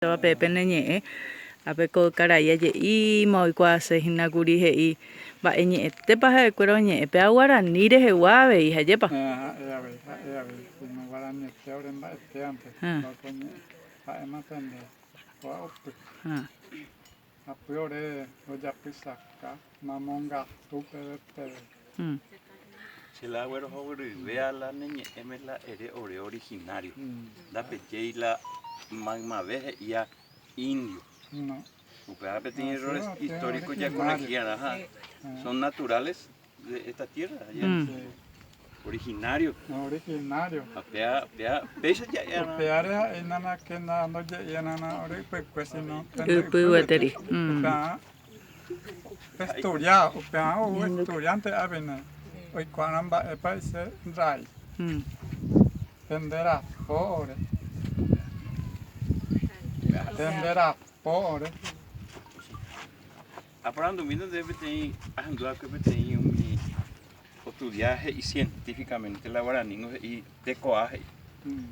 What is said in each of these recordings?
Peẽ pene ñe'ẽ, ápe ko karai aje'íma oikuaase hína kuri he'i mba'e ñe'ẽtépa ha'ekuéra oñe'ẽ, péva guarani rehegua avei, ajépa? Ha'e avei, ha'e avei, sino guaraniete ore mba'etévante, ko ñe'ẽ ha'éma pende kóa opy. Apy ore rojapysaka mamongatu peve peve. Che la aguerohoryvéva la ne ñe'ẽme la ere ore originario. Ndapejéi la maymave he'íva indio. Upéva peteĩ error histórico jakorrehi'arã ha son naturales de esta tierra, originario. Originario. Ha péa, péa, péicha ja'e'arã. Upévare ha'e nana ke na ndoje'í'arã ore ypykue sino pende Ypy gueteri. Upearã Estudia, upearã ou estudiante avei oikuaarã mba'épa he'ise raíz. Pende rapo ore. Pende rapo ore. Aporandumínte ndéve peteĩ ahendu va'ekue peteĩ umi ostudia he'i científicamente la guaraní ningo he'i tekoa he'i.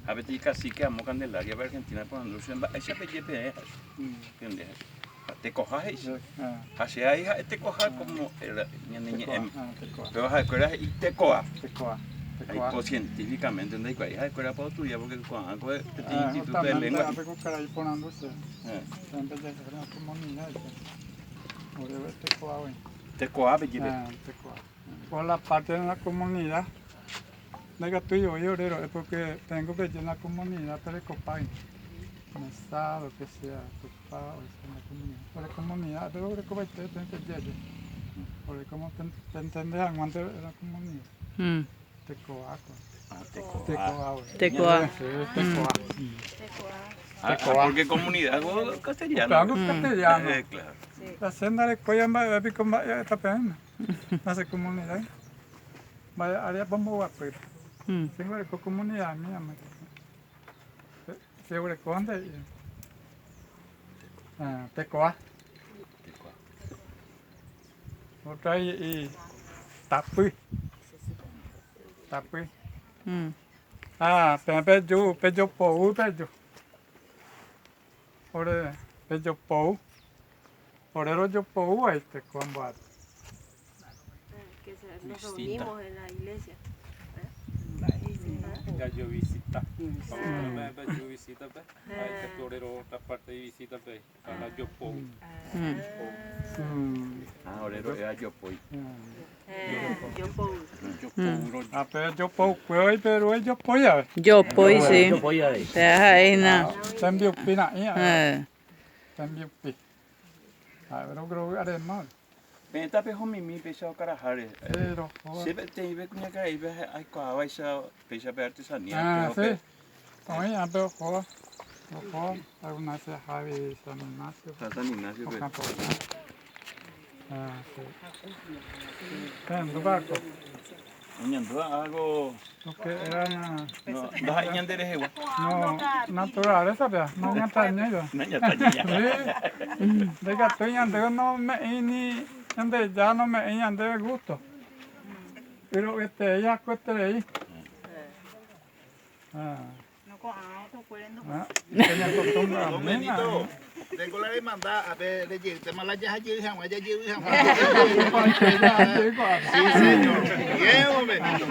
Ha peteĩ cacique amo Candelaria-pe Argentina aporandu chupe mba'éicha peje peẽ ha'e chupe. Ha tekoha he'i chupe. Ha che ai ha'e tekoha como ñane ñe'ẽme. Péva ha'ekuéra he'i tekoa. Aiko científicamente ndaikuaái ha'ekuéra pa ostudia porque ko'ág̃a ko peteĩ instituto de lengua. Tekoa pejepe. Por la parte de la comunidad ndaikatúi voi ore ro'e porque tengo peje la comunidad perekopái mesa lo que sea tupa oicha la comunidad ore comunidad pero orekovaite peẽ peje aje ore como pentende hag̃uánte la comunidad tekoa ko tekoa Tekoa. tekoa Ah, porque comunidad ko castellano. Upéva ko castellano. Claro. La che ndarekói mba'eve piko mba'e ha'éta peẽme la che comunidad mba'e área pomboguapy che guereko comunidad mi che guerekónte he'i tekoa otra he'i tapy tapy ha peẽ peju pejopou peju Ore rejopou, ore rojopou aite ko ambuaty. Que se, nos reunimos en la iglesia. Jajovisita. Peju visita-pe, ha ikatu ore roho otra parte de visita-pe, ha jopou. Ah, ore ro'éva jopói. Jopou. Jopou roju. Ha pe jopoukue oiperu ejopói ave. Jopói, sí. Péa ha'e hína. Tembiupi ra'ĩ ave. Eh. Tembiupi. Ha'e roguerovy'arema. Peẽ tapehomimi péicha okaraháre. Sí, roho. Che peteĩve kuñakaraípe aikuaávaicha péicha pe artesanía. Ah, sí. Oĩ ápe ohóva. Oho alguna vez Javi San Ignacio. San Ignacio. O Campo Ah, sí. Pehendúpa ko? Oñandúva algo. Lo que era na... No, ndaha'éi ñande rehegua. No, naturaleza pea, no ñatañéiva. No ñatañéiva. Sí. Ndaikatúi ñandéve nome'ẽi ni Ñandejára nome'ẽi ñandéve gusto. Yro'yeterei hakueterei. Ah. Ah, Don Benito, tengo la demanda, a ver, rejeytéma la jajey hag̃ua, jajevy hag̃ua. Sí, señor. Bien, don Benito.